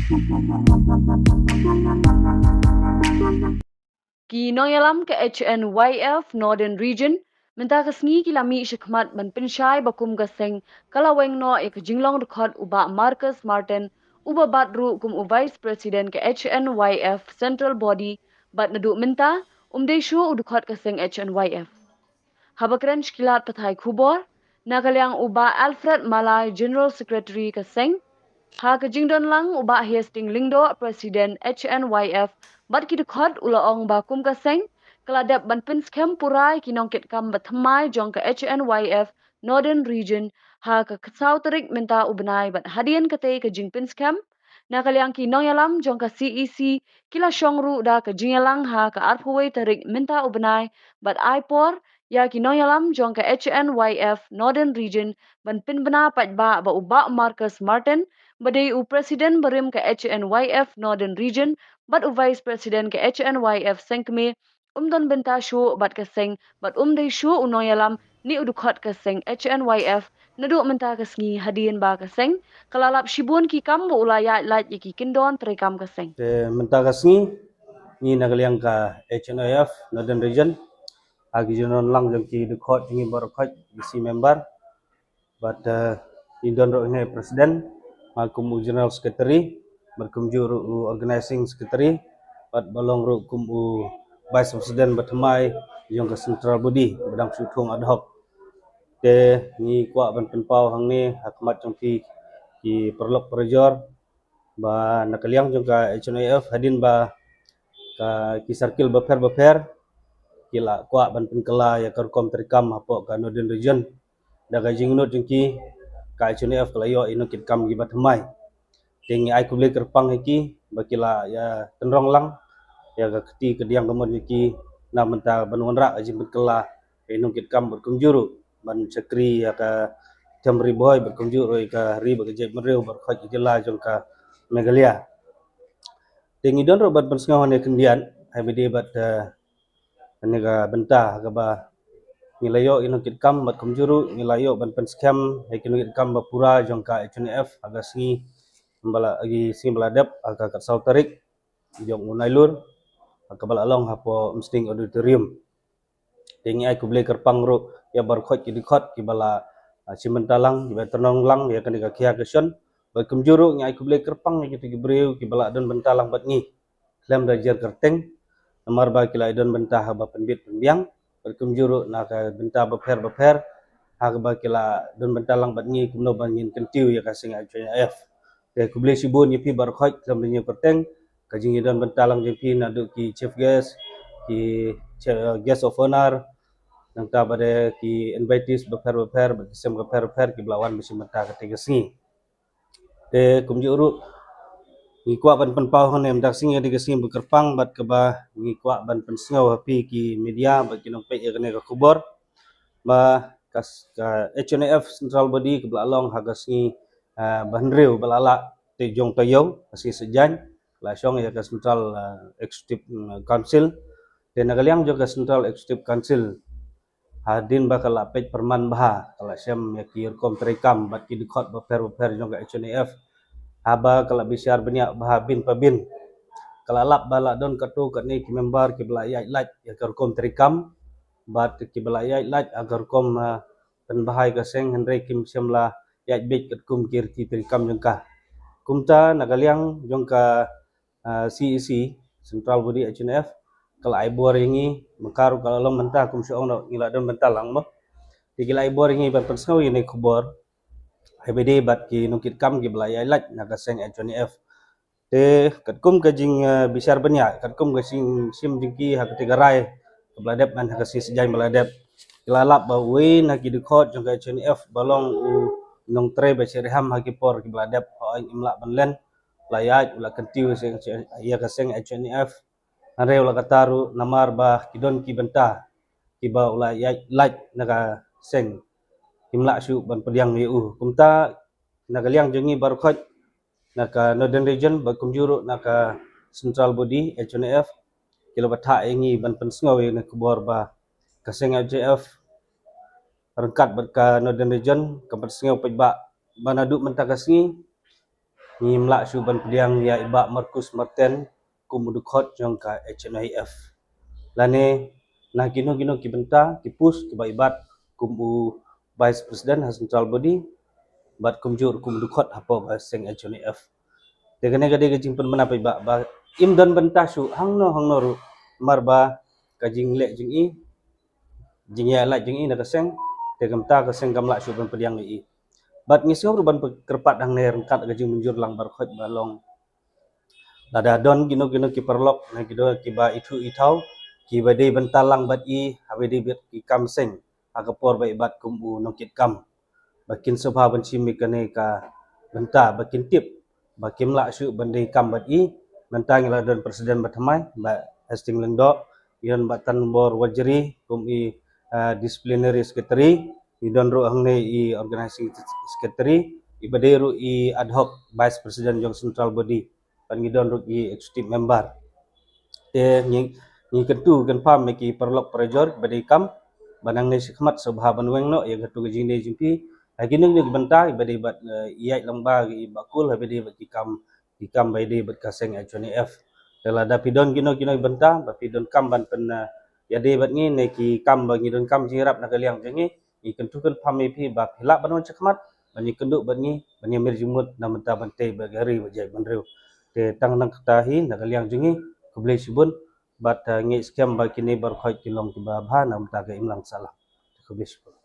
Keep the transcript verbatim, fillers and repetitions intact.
Ki nongïalam ka H N Y F Northern Region mynta ka sngi ki la mih shakhmat ban pynshai ba kum ka seng ka la weng noh ïa ka jinglong dkhot u Bah Marcus Martin, uba bat ruh kum u Vice President ka H N Y F Central Body, bad naduh mynta um dei shuh u dkhot ka seng H N Y F. Haba kren sha ki lad pathai khubor, na ka liang u Bah Alfred Malai, General Secretary ka seng, ha ka jingdon lang u Bah Hastings Lyngdoh, President H N Y F, bad ki dkhot, u la ong ba kum ka seng ka la dep ban pynskhem pura ïa ki nongkitkam bathymmai jong ka H N Y F Northern Region ha ka saw tarik mynta u bnai, bad hadien katei ka jingpynskhem, na ka liang ki nongïalam jong ka C E C ki la shong ruh da ka jingïalang ha ka arphew wei tarik mynta u bnai, bad ai por ïa ki nongïalam jong ka H N Y F Northern Region ban pynbna paidbah ba u Bah Marcus Martin, ba dei u President barim ka H N Y F Northern Region bad u Vice President ka H N Y F Sengkmie, um don bynta shuh bad ka seng, bad um dei shuh u nongïalam ne u dkhot ka seng H N Y F naduh mynta ka sngi, hadien ba ka seng ka la lap shibun ki kam ba u la ïaid lait ïa ki kyndon treikam ka seng. Te mynta ka sngi, ngi na ka liang ka H N Y F Northern Region, ha ki jingdon lang jong ki dkhot jong ngi baroh khoit, ki seng member, bad, eh, ngi don ruh hangne President, nga kum u General Secretary, bad kumjuh ruh u Organizing Secretary, bad ba long ruh kum u Vice President bathymmai jong ka Central Body ba dang shu thung ad hoc. Te ngi kwah ban pynpaw hangne ha khmat jong phi ki paralok parajor, ba na ka liang jong ka H N Y F, hadien ba ka, ki circle bapher bapher ki la kwah ban pynkylla ïa ka rukom treikam hapoh ka Northern Region, da ka jingngeit jong ki, ka H N Y F ka la ïoh ïa ki nongkitkam kiba thymmai. Te ngi ai khublei kyrpang ïa ki ba ki la ïa tynrong lang ïa ka kti kadiang kamon jong ki na bynta ban wanrah ka jingpynkylla ïa ki nongkitkam, bad kumjuh ruh ban shakri ïa ka them ri Bhoi, bad kumjuh ruh ïa ka ri bad ka jaitbynriew baroh khoit ka jylla jong ka Meghalaya. Te ngi don ruh ban pynsngew hangne khyndiat, ha ba dei bad, eh, kane ka bynta kaba ngi la ïoh ïa ki nongkitkam, bad kumjuh ruh ngi la ïoh ban pynskhem ïa ki nongkitkam ba pura jong ka H N Y F ha ka sngi ba la, ha ki sngi ba la dep, ha ka khatsaw tarik jong u Nailur, ha kaba la long hapoh Umsning Auditorium. Te ngi ai khublei kyrpang ruh ïa baroh khoit ki dkhot kiba la, ah, shim bynta lang, kiba tynrong lang ïa kane ka khia ka shon. Bad kumjuh ruh ngi ai khublei kyrpang ïa kita ki briew kiba la don bynta lang bad ngi khlem da jer kyrteng, namar ba ki la don bynta haba pynbit pynbiang, bad kumjuh ruh na ka bynta bapher bapher ha kaba ki la don bynta lang bad ngi kumno ba ngin kyntiew ïa ka seng H N Y F. Te khublei shibun ïa phi baroh khoit khlem da jer kyrteng, ka jingïadon bynta lang jong phi naduh ki chief guest, ki chi-, guest of honor, nangta bad ki invitees bapher bapher, bad ki sem bapher bapher kiba la wan ban shim bynta katei ka sngi. Te kumjuh ruh ngi kwah ban pynpaw hangne mynta ka sngi, ka dei ka sngi ba kyrpang, bad kaba ngi kwah ban pynsngew ha phi ki media bad ki nongpeit ïa kane ka khubor, ba ka s-, ka H N Y F Central Body kaba la long ha ka sngi, ah, ba hynriew ba la lah, te jong taïew, ka sngi Saitjaiñ, la shong ïa ka Central, ah, Executive, mm, Council. Te na ka liang jong ka Central Executive Council, hadien ba ka la peit pyrman bha, ka la shem ïa ki rukom treikam bad ki dkhot bapher bapher jong ka H N Y F. Haba ka la bishar bniah bha bin pa bin, ka la lap ba la don katto katne ki member kiba la ïaid lait ïa ka rukom treikam, bad kiba la ïaid lait ïa ka rukom, ah, pynbha ïa ka seng, hynrei kim shym la ïaid beit katkum ki riti treikam jong ka. Kumta na ka liang jong ka, ah, C E C, Central Body H N Y F, ka la ai bor ïa ngi, mynta ruh ka la long mynta, kum shu ong noh, ngi la don bynta lang mo. Te ki la ai bor ïa ngi ban pynsngew ïa kane ka khubor, ha ba dei bad ki nongkitkam kiba la ïaid lait na ka seng H N Y F. Te katkum ka jing, eh, bishar bniah, katkum ka jingshim jong ki ha katei ka rai kaba la dep, man ha ka sngi Saitjaiñ ba la dep, ki la lap ba uwei na ki dkhot jong ka H N Y F ba long u nongtrei ba shitrhem ha ki por kiba la dep, hooid, im lah ban len, la ïaid, u la kyntiew ïa ka seng H N Y F. Hynrei u la kata ruh namar ba ki don ki bynta kiba u la ïaid lait na ka seng, kim lah shuh ban pdiang ïa u. Kumta na ka liang jong ngi baroh khoit, na ka Northern Region bad kumjuh ruh na ka Central Body H N Y F, ki la bthah ïa ngi ban pynsngew ïa kane ka khubor ba ka seng H N Y F ryngkat bad ka Northern Region ka pynsngew paidbah ba naduh mynta ka sngi ngim lah shuh ban pdiang ïa i Bah Marcus Marten kum u dkhot jong ka H N I F. Lane na kino kino ki bynta, ki post kiba i bat kum u Vice President ha Central Body bad kumjuh kum u dkhot hapoh ka seng H N I F. Te kane ka dei ka jingpynbna paidbah ba im don bynta shuh hangno hangno ruh, namar ba ka jingleh jong i, jingïaleh jong i na ka seng, te kumta ka seng kam lah shuh ban pdiang ïa i. Bad ngi sngew ruh ban kyrpad hangne ryngkat ka jingmynjur lang baroh khoit ba long, lada don kino kino ki paralok ne kino kiba ithuh ithaw kiba dei bynta lang bad i haba dei bad ki kam seng ha ka por ba i bat kum u nongkitkam, ba kin sngewbha ban shim ïa kane ka bynta, ba kin tip ba kim lah shuh ban dei kam bad i. Mynta ngi la don president ba thymmai, Bah Hastings Lyngdoh, ngi don Bah Tanbor Wajri kum i, ah, disciplinary secretary, ngi don ruh hangne i organizing secretary, iba dei ruh i ad hoc vice president jong central body, bad ngi don ruh i executive member. Te ngi, ngi kyntu kynpham ïa ki paralok parajor ba dei kam, ba nangne shakhmat sngewbha ban weng noh ïa kato ka jingdei jingphi ha kino kino ki bynta ba dei bad, eh, ïaid lang ba ki ba kul ha ba dei bad ki kam, ki kam ba dei bad ka seng H N I F. Te lada phi don kino kino ki bynta ba phi don kam ban pyn, eh, ïadei bad ngi ne ki kam ba ngi don kam jingïarap na ka liang jong ngi, ngi kyntu kynpham ïa phi ba phi lah ban wan shakhmat ban ïakynduh bad ngi, ban ïamir jingmut na bynta ban tei bad ka ri bad jaitbynriew. Te tang nangta hi na ka liang jong ngi, khublei shibun. Bad, eh, ngi skhem ba kine baroh khoit ki long kiba bha na bynta ka imlang sahlang. Khublei shibun.